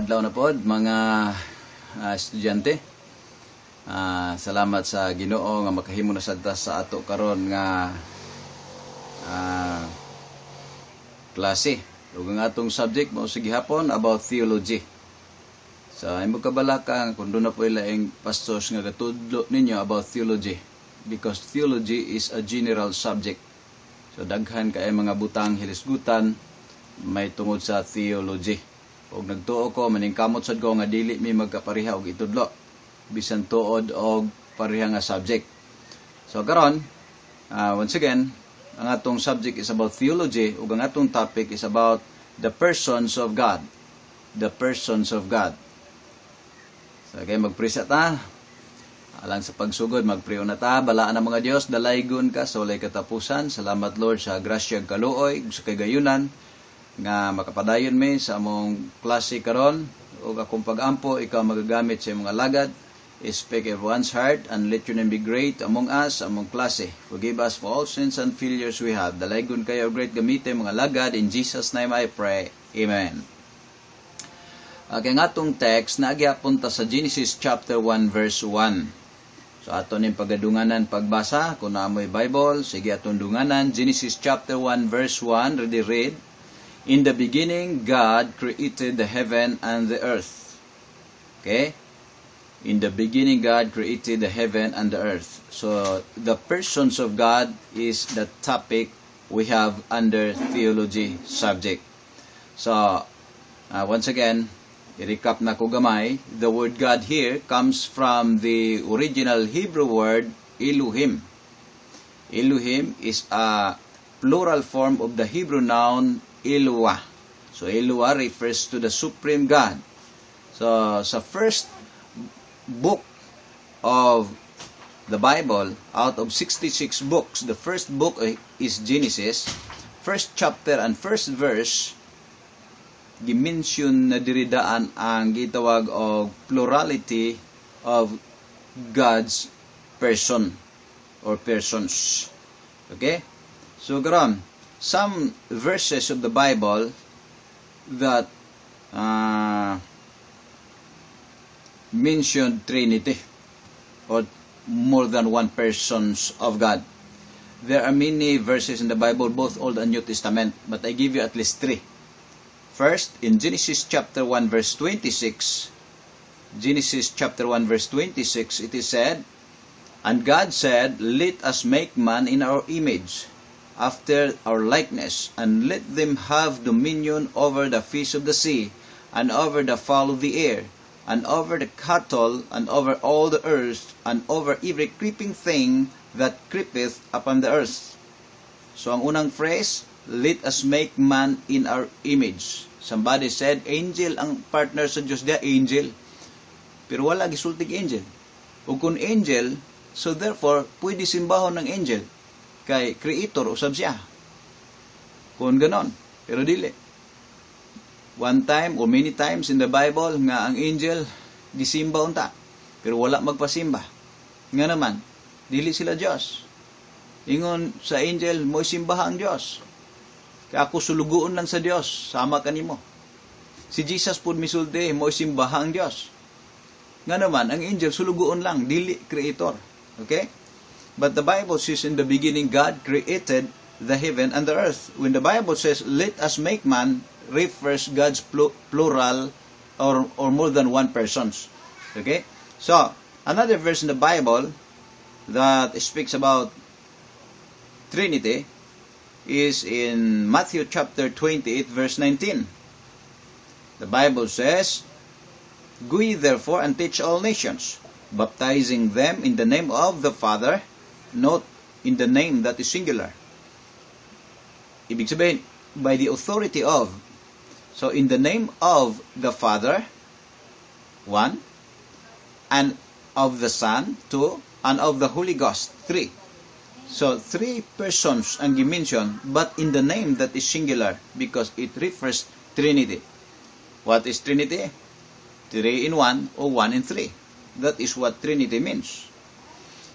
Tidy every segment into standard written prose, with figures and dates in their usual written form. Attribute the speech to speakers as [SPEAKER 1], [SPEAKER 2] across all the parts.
[SPEAKER 1] Maayong adlaw na pod, mga estudyante. Salamat sa Ginoo nga makahimo na sad ta sa ato karon nga klase. Ug ang atong subject mao sa gihapon about theology. Sa imo kabalaka kung duna poy laing pastors nga gatudlo ninyo about theology, because theology is a general subject. So daghan kay mga butang hilisgutan may tungod sa theology. Og nagtuo ko, maningkamot sad ko nga dili mi magkapareha og itudlo bisan tuod og pareha nga subject. So karon, once again, ang atong subject is about theology ug ang atong topic is about the persons of God. The persons of God. So, okay, magprisa ta. Alang sa pagsugod, magpray na ta. Balaan ang mga Dios, dalaygon ka sa walay katapusan. Salamat, Lord, sa grasya ug kaluoy, ug sa kagayunan nga makapadayon mi sa among klase karon. Ug akong pag-ampo, ikaw magagamit sa imong alagad. Speak everyone's heart and let your name be great among us, among klase. Forgive us for all sins and failures we have. Dalaygon kayo, great, gamite mga alagad. In Jesus' name I pray. Amen. Okay, ang atong text naa gyapon ta sa Genesis chapter 1 verse 1. So ato ning pagadunganan pagbasa. Kung naa mo'y Bible, sige, atong dunganan Genesis chapter 1 verse 1. Ready, read. "In the beginning God created the heaven and the earth." Okay? In the beginning God created the heaven and the earth. So the persons of God is the topic we have under theology subject. So once again, i-recap na ko gamay, the word God here comes from the original Hebrew word Elohim. Elohim is a plural form of the Hebrew noun Eloah. So Eloah refers to the supreme God. So sa first book of the Bible, out of 66 books, the first book is Genesis, first chapter and first verse, gimension na diri daan ang gitawag og plurality of God's person or persons. Okay? So karon, some verses of the Bible that mentioned Trinity or more than one persons of God. There are many verses in the Bible, both Old and New Testament, but I give you at least three. First, in Genesis chapter 1 verse 26, Genesis chapter 1 verse 26, it is said, "And God said, 'Let us make man in our image, after our likeness, and let them have dominion over the fish of the sea, and over the fowl of the air, and over the cattle, and over all the earth, and over every creeping thing that creepeth upon the earth.'" So ang unang phrase, "Let us make man in our image." Somebody said, angel ang partner sa Diyos diya, angel. Pero wala gisultig angel. Ug kung angel, so therefore, pwede simbahon ng angel. Kay creator usab siya. Kung ganon. Pero dili. One time or many times in the Bible nga ang angel gisimba unta. Pero wala magpasimba. Nga naman, dili sila Diyos. Ingon sa angel, mo simbaha ang Diyos. Kaya ako sulugoon lang sa Diyos, sama kanimo. Si Jesus pud misulti, mo simbaha ang Diyos. Nga naman, ang angel sulugoon lang, dili creator. Okay? But the Bible says, "In the beginning God created the heaven and the earth." When the Bible says, "Let us make man," refers God's plural or more than one persons. Okay? So, another verse in the Bible that speaks about Trinity is in Matthew chapter 28 verse 19. The Bible says, "Go ye therefore and teach all nations, baptizing them in the name of the Father," note, "in the name," that is singular. Ibig sabihin, by the authority of. So, "in the name of the Father," one, "and of the Son," two, "and of the Holy Ghost," three. So, three persons ang gimension, but "in the name," that is singular because it refers Trinity. What is Trinity? Three in one or one in three. That is what Trinity means.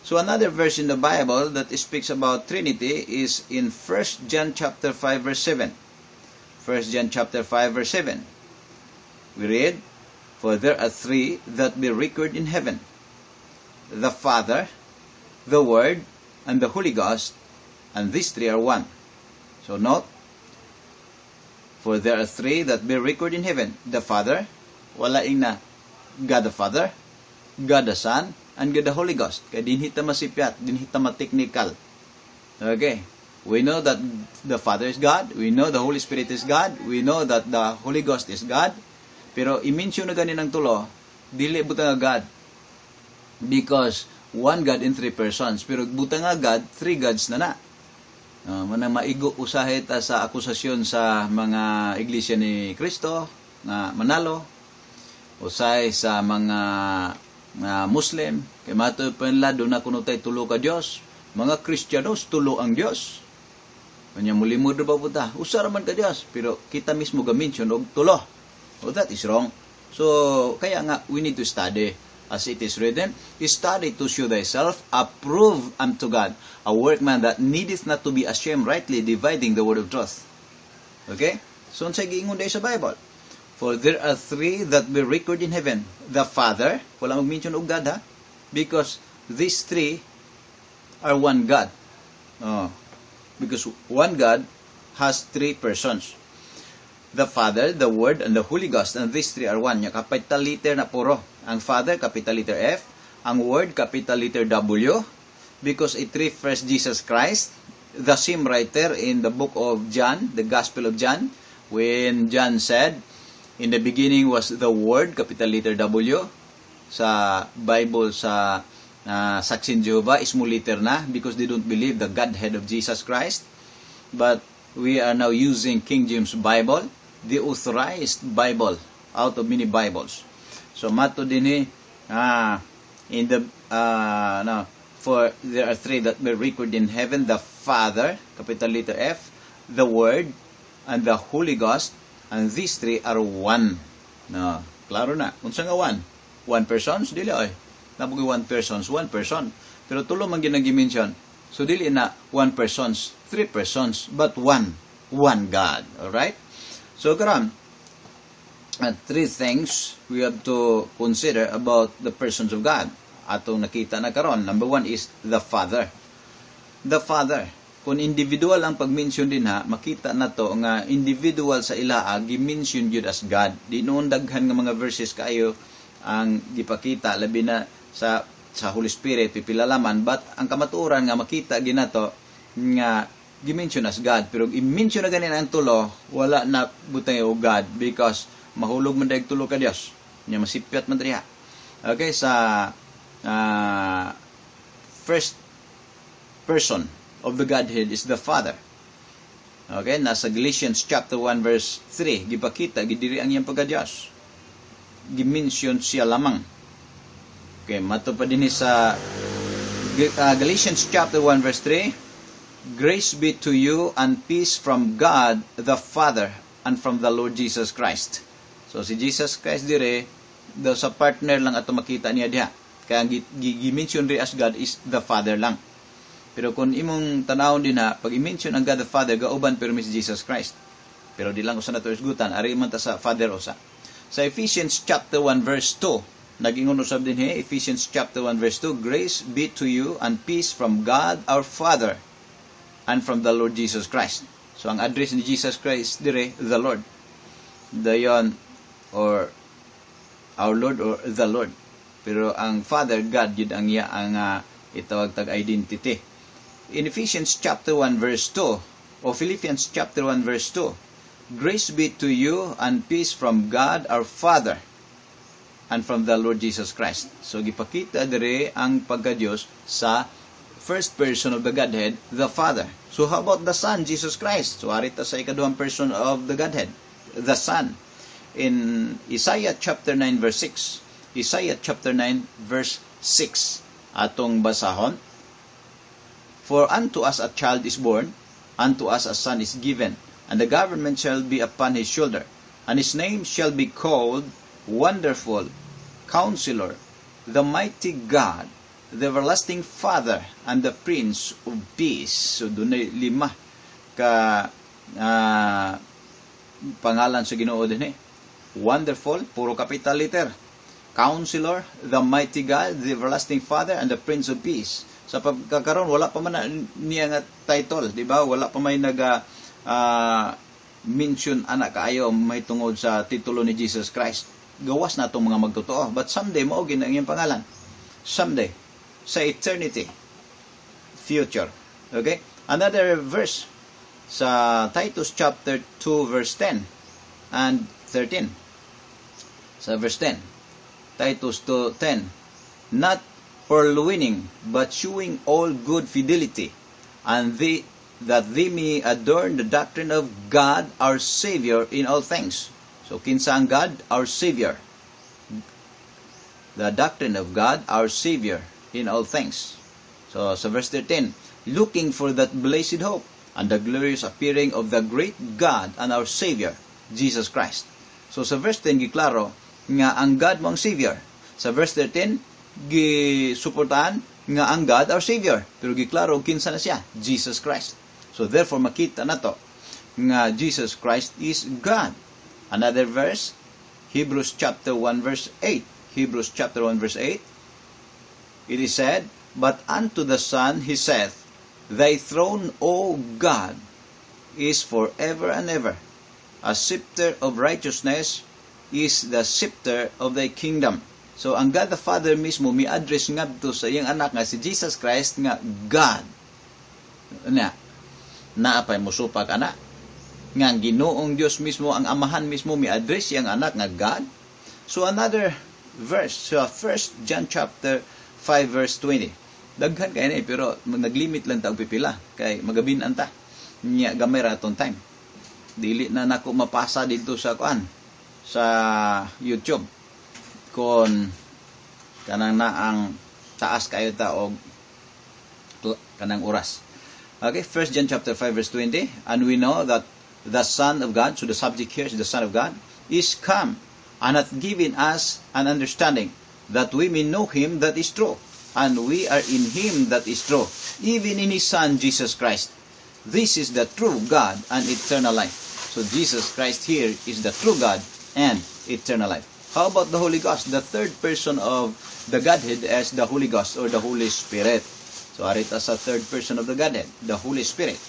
[SPEAKER 1] So another verse in the Bible that speaks about Trinity is in 1 John chapter 5 verse 7. 1 John chapter 5 verse 7. We read, For there are three that bear record in heaven: the Father, the Word, and the Holy Ghost, and these three are one. So note, for there are three that bear record in heaven: the Father, wala ingna God the Father, God the Son, and God the Holy Ghost. Kay dinhi ta masipyat, dinhi ta ma-technical. Okay. We know that the Father is God. We know the Holy Spirit is God. We know that the Holy Ghost is God. Pero i-mention na gani ng tulo, dili butang nga God. Because one God in three persons. Pero butang nga God, three gods na na. Manang maigo usahay ta sa akusasyon sa mga Iglesia ni Cristo nga manalo, usahay sa mga Muslim kay matud pa nila duna kuno tay tulo ka Dios. Mga Kristiyanos, tulo ang Dios. Kanya mulimod ra ba puta? Usa ra man ka Dios, pero kita mismo ga-mention og tulo. Oh, that is wrong. So, kaya nga we need to study. As it is written, "Study to show thyself approved unto God, a workman that needeth not to be ashamed, rightly dividing the word of truth." Okay? So, unsay giingon dahil sa Bible? For there are three that bear record in heaven: the Father, wala mag-mention og God ha, because these three are one God. Oh, because one God has three persons: the Father, the Word, and the Holy Ghost. And these three are one. Nya capital letter na puro. Ang Father, capital letter F. Ang Word, capital letter W. Because it refers Jesus Christ. The same writer in the book of John, the Gospel of John, when John said, "In the beginning was the Word," capital letter W, sa Bible sa Saksin Jehovah, small letter na because they don't believe the Godhead of Jesus Christ. But we are now using King James Bible, the authorized Bible out of many Bibles. So matud dinhi in the no, for there are three that bear record in heaven: the Father, capital letter F, the Word, and the Holy Ghost, and these three are one. No, klaro na. Unsa nga one? One persons dili ay. Naa poy one persons, one person. Pero tulo man gyud mention. So dili na one persons, three persons, but one, one God. All right? So karon, three things we have to consider about the persons of God. Atong nakita na karon. Number one is the Father. The Father. Kung individual ang pag-mention dinha, makita na to nga individual sa ilaa gi-mention gyud as God. Di noon daghan nga mga verses kaayo ang gipakita, labi na sa Holy Spirit, pipila laman, but ang kamatuoran nga makita ginato nga gi-mention as God. Pero i-mention na ganin ang tulo, wala na butang og God because mahulog man dayag tulo ka Dios nya, masipyat man diha. Okay, sa first person of the Godhead is the Father. Okay, nasa Galatians chapter 1 verse 3, gipakita gid diri ang iyang pagka-Dios. Gi-mention siya lamang. Okay, matud pa dinhi sa Galatians chapter 1 verse 3, "Grace be to you and peace from God the Father and from the Lord Jesus Christ." So si Jesus Christ dire daw sa partner lang ato makita niya diha. Kaya ang gi-mention ri as God is the Father lang. Pero kung imong tanawon dinha, pag i-mention ang God the Father, gauban pero si Jesus Christ. Pero di lang usa na to isgutan, ari man ta sa Father usa. Sa Ephesians chapter 1 verse 2, nagingon usab dinhi, Ephesians chapter 1 verse 2, "Grace be to you and peace from God our Father and from the Lord Jesus Christ." So ang address ni Jesus Christ dire, the Lord. Dayon or our Lord or the Lord. Pero ang Father God yun ang iya ang itawag tag identity. In Ephesians chapter 1 verse 2 o Philippians chapter 1 verse 2, "Grace be to you and peace from God our Father and from the Lord Jesus Christ." So gipakita dire ang pagka-Dios sa first person of the Godhead, the Father. So how about the Son, Jesus Christ? So ari ta sa ikaduhang person of the Godhead, the Son. In Isaiah chapter 9 verse 6. Isaiah chapter 9 verse 6. Atong basahon. "For unto us a child is born, unto us a son is given, and the government shall be upon his shoulder, and his name shall be called Wonderful, Counselor, the Mighty God, the Everlasting Father, and the Prince of Peace." So dunay lima ka pangalan sa Ginoo dinhi. Wonderful, puro capital letter. Counselor, the Mighty God, the Everlasting Father, and the Prince of Peace. Sa pagkakaroon, wala pa man na niya nga title, di ba? Wala pa may naga mention ana kaayo may tungod sa titulo ni Jesus Christ. Gawas na itong mga magtotoo. But someday, mao gyud ang iyang pangalan. Someday. Sa eternity. Future. Okay? Another verse sa Titus chapter 2 verse 10 and 13. Sa verse 10. Titus 2:10. "Not purloining, but shewing all good fidelity, and that they may adorn the doctrine of God our Savior in all things." So kinsa ang God our Savior? The doctrine of God our Savior in all things. So sa verse 13, "looking for that blessed hope and the glorious appearing of the great God and our Savior, Jesus Christ." So sa verse 10, giklaro nga ang God mao ang Savior. Sa verse 13, gisuportahan nga ang God our Savior. Pero giklaro kinsa na siya? Jesus Christ. So therefore makita nato nga Jesus Christ is God. Another verse, Hebrews chapter 1 verse 8. Hebrews chapter 1 verse 8. It is said, "But unto the Son he saith, Thy throne, O God, is forever and ever. A scepter of righteousness is the scepter of thy kingdom." So ang God the Father mismo mi address ngadto sa iyang anak nga si Jesus Christ nga God. Na naa pay musupak ana nga ang Ginoong Dios mismo, ang Amahan mismo, mi address iyang anak nga God. So another verse, so 1 John chapter 5 verse 20. Daghan kay ni, pero naglimit lang ta og pipila kay magabin-an ta. Nya gamay ra atong time. Dili na nako mapasa dito sa kuan, sa YouTube, kon kanang na ang taas kayo ta og kanang oras. Okay, 1 John chapter 5 verse 20, "And we know that the Son of God," so the subject here is the Son of God, "is come and hath given us an understanding that we may know him that is true, and we are in him that is true, even in his Son Jesus Christ. This is the true God and eternal life." So Jesus Christ here is the true God and eternal life. How about the Holy Ghost? The third person of the Godhead as the Holy Ghost or the Holy Spirit. So ari ta sa third person of the Godhead, the Holy Spirit.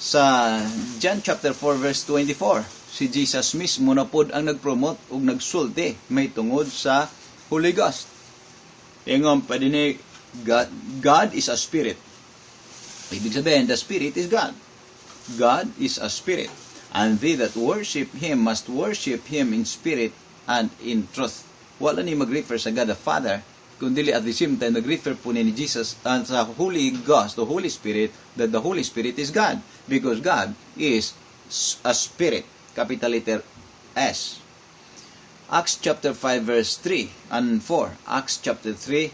[SPEAKER 1] Sa John chapter 4 verse 24, si Jesus mismo na pod ang nagpromote ug nagsulti may tungod sa Holy Ghost. Ingon pa dinhi, God, God is a spirit. Ibig sabihin, the Spirit is God. God is a spirit. And they that worship Him must worship Him in spirit and in truth. Wala ni mag-refer sa God the Father, kundi at the same time, nag-refer po ni Jesus and sa Holy Ghost, the Holy Spirit, that the Holy Spirit is God. Because God is a spirit. Capital letter S. Acts chapter 5 verse 3 and 4. Acts chapter 3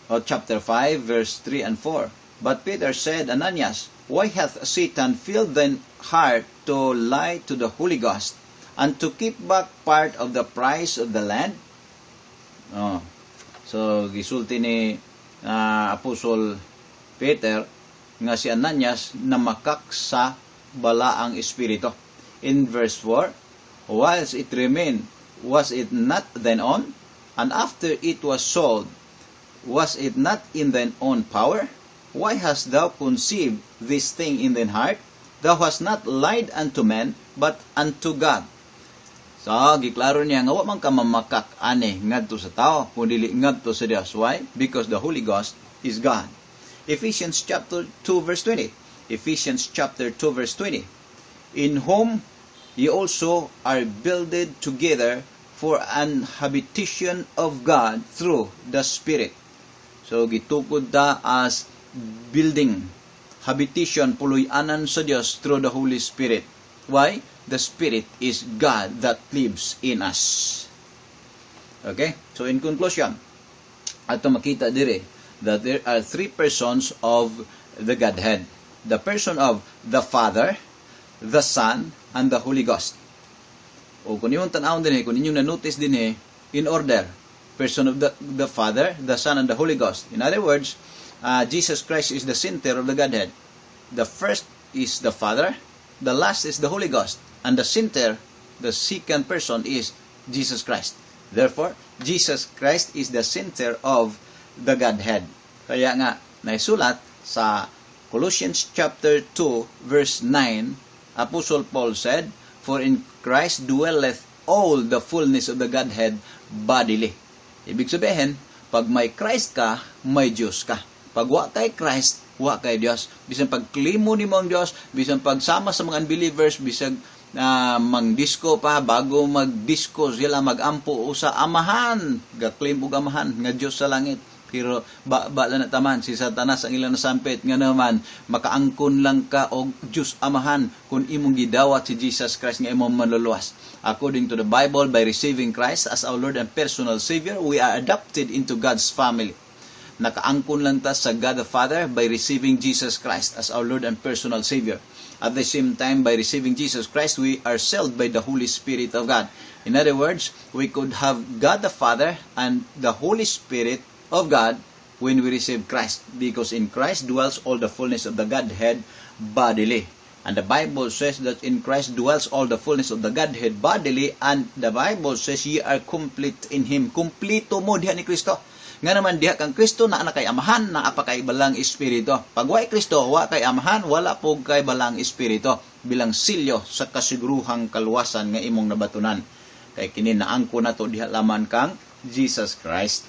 [SPEAKER 1] or chapter 5 verse 3 and 4. "But Peter said, Ananias, why hath Satan filled thine heart to lie to the Holy Ghost and to keep back part of the price of the land?" Oh. So gisulti ni Apostol Peter nga si Ananias namakak sa balaang espiritu. In verse 4, "Whilst it remained, was it not thine own? And after it was sold, was it not in thine own power? Why hast thou conceived this thing in thine heart? Thou hast not lied unto men, but unto God." So, giklaro niya nga wa man ka mamakak ani ngadto sa tao, kun dili ngadto sa Dios. Why? Because the Holy Ghost is God. Ephesians chapter 2 verse 20. Ephesians chapter 2 verse 20. "In whom ye also are builded together for an habitation of God through the Spirit." So gitukod ta as building, habitation, puloy-anan sa Dios through the Holy Spirit. Why? The Spirit is God that lives in us. Okay? So in conclusion, ato makita dire that there are three persons of the Godhead. The person of the Father, the Son, and the Holy Ghost. O kung inyong tan-awon dinhi, kung inyong na-notice dinhi, in order, person of the Father, the Son, and the Holy Ghost. In other words, Jesus Christ is the center of the Godhead. The first is the Father, the last is the Holy Ghost, and the center, The second person is Jesus Christ. Therefore, Jesus Christ is the center of the Godhead. Kaya nga, naisulat sa Colossians chapter 2 verse 9, Apostle Paul said, "For in Christ dwelleth all the fullness of the Godhead bodily." Ibig sabihin, pag may Christ ka, may Diyos ka. Pag wa kay Christ, wa kay Dios. Bisan pagklimo nimo ang Dios, bisan pagsama sa mga unbelievers, bisan mang-disco pa, bago mag-disco sila magampo sa Amahan, ga-claim og Amahan nga Dios sa langit. Pero ba, ba lang na taman si Satanas ang ilang nasampit nga naman makaangkon lang ka og Dios Amahan kung imong gidawat si Jesus Christ nga imong manluluwas. According to the Bible, by receiving Christ as our Lord and personal Savior, we are adopted into God's family. Nakaangkon lang ta sa God the Father by receiving Jesus Christ as our Lord and personal Savior. At the same time, by receiving Jesus Christ, we are sealed by the Holy Spirit of God. In other words, we could have God the Father and the Holy Spirit of God when we receive Christ, because in Christ dwells all the fullness of the Godhead bodily. And the Bible says that in Christ dwells all the fullness of the Godhead bodily, and the Bible says ye are complete in Him. Kumplito mo diha ni Kristo. Nga naman diha kang Kristo naa na kay Amahan, naa pa kay Balaang Espiritu. Pag wa Kristo, wa kay Amahan, wala po kay Balaang Espiritu bilang silyo sa kasiguruhang kaluwasan nga imong nabatunan. Kay kini naangko nato diha laman kang Jesus Christ.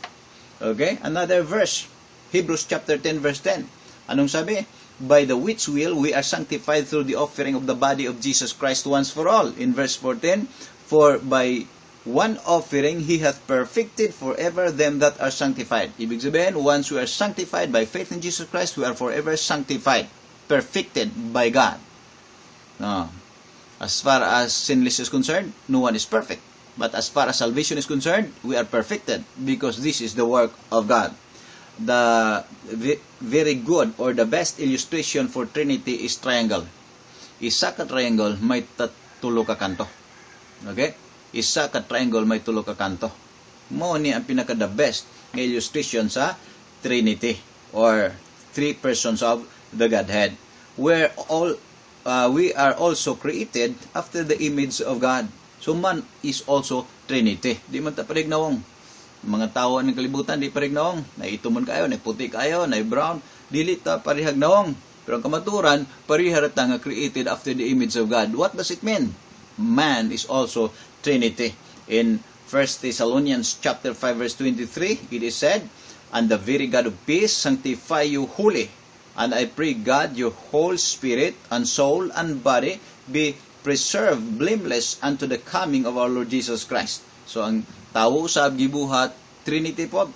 [SPEAKER 1] Okay? Another verse. Hebrews chapter 10 verse 10. Anong sabi? "By the which will we are sanctified through the offering of the body of Jesus Christ once for all." In verse 14, "For by one offering He hath perfected forever them that are sanctified." Ibig sabihin, once we are sanctified by faith in Jesus Christ, we are forever sanctified, perfected by God. No. As far as sinless is concerned, no one is perfect. But as far as salvation is concerned, we are perfected because this is the work of God. The very good or the best illustration for Trinity is triangle. Isa ka triangle may tulo ka kanto. Okay? Isa ka triangle may tulo ka kanto. Mao ni ang pinaka the best nga illustration sa Trinity or three persons of the Godhead, where all we are also created after the image of God. So man is also Trinity. Di man ta parehag nawong. Mga tao ng kalibutan di parehag nawong. Naay itumon kayo, naay puti kayo, naay brown. Dili ta parehag nawong. Pero ang kamaturan, pareha ta nga created after the image of God. What does it mean? Man is also Trinity. In 1 Thessalonians chapter 5 verse 23, it is said, "And the very God of peace sanctify you wholly. And I pray God your whole spirit and soul and body be preserved blameless unto the coming of our Lord Jesus Christ." So ang tawo usab gibuhat Trinity po.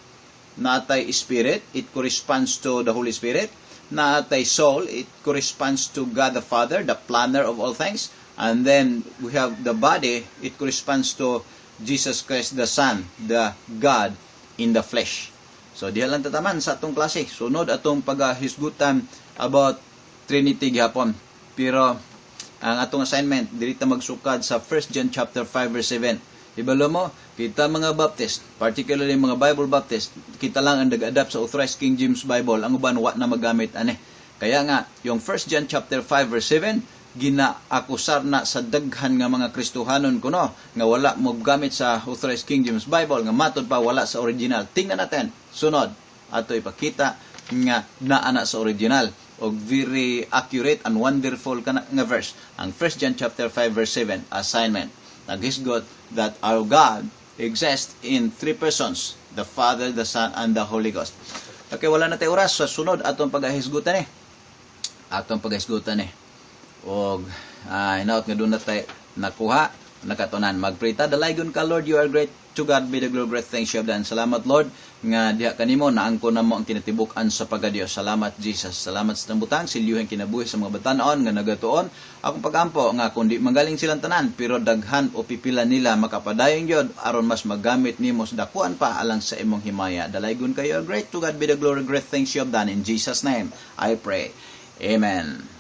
[SPEAKER 1] Naa tay spirit, it corresponds to the Holy Spirit. Naa tay soul, it corresponds to God the Father, the planner of all things. And then we have the body, it corresponds to Jesus Christ the Son, the God in the flesh. So diha lang ta taman sa atong klase. Sunod atong paghisgutan about Trinity gihapon. Pero ang atong assignment, diri ta magsukad sa 1 John chapter 5 verse 7. Ibalo mo, kita mga Baptist, particularly mga Bible Baptist, kita lang ang nag-adapt sa Authorized King James Bible, ang uban wa na magamit ani. Kaya nga, yung 1 John chapter 5 verse 7, ginaakusar na sa daghan nga mga Kristohanon kuno nga wala mo gamit sa Authorized King James Bible, nga matod pa wala sa original. Tingnan natin sunod ato ipakita nga naa na sa original og very accurate and wonderful kana nga verse, ang 1 John chapter 5 verse 7. Assignment: naghisgot that our God exists in three persons, the Father, the Son and the Holy Ghost. Okay, wala na tayo oras. Sa sunod atong paghisgutan eh, atong paghisgutan eh, og hinaot nga duna tay nakuha, nakatunan. Magpray ta. Dalaygon ka, Lord, you are great. To God be the glory, great things you have done. Salamat, Lord, nga diha kanimo naangko namo ang kinatibuk-an sa pagkadiyos. Salamat, Jesus. Salamat sa butang silyuhin kinabuhi sa mga batan-on nga nagatuon. Akong pagampo nga kundi magaling silang tanan, pero daghan o pipila nila makapadayon gyud aron mas magamit nimo sa dakuan pa alang sa imong himaya. Dalaygon kayo, great. To God be the glory, great things you have done. In Jesus' name I pray. Amen.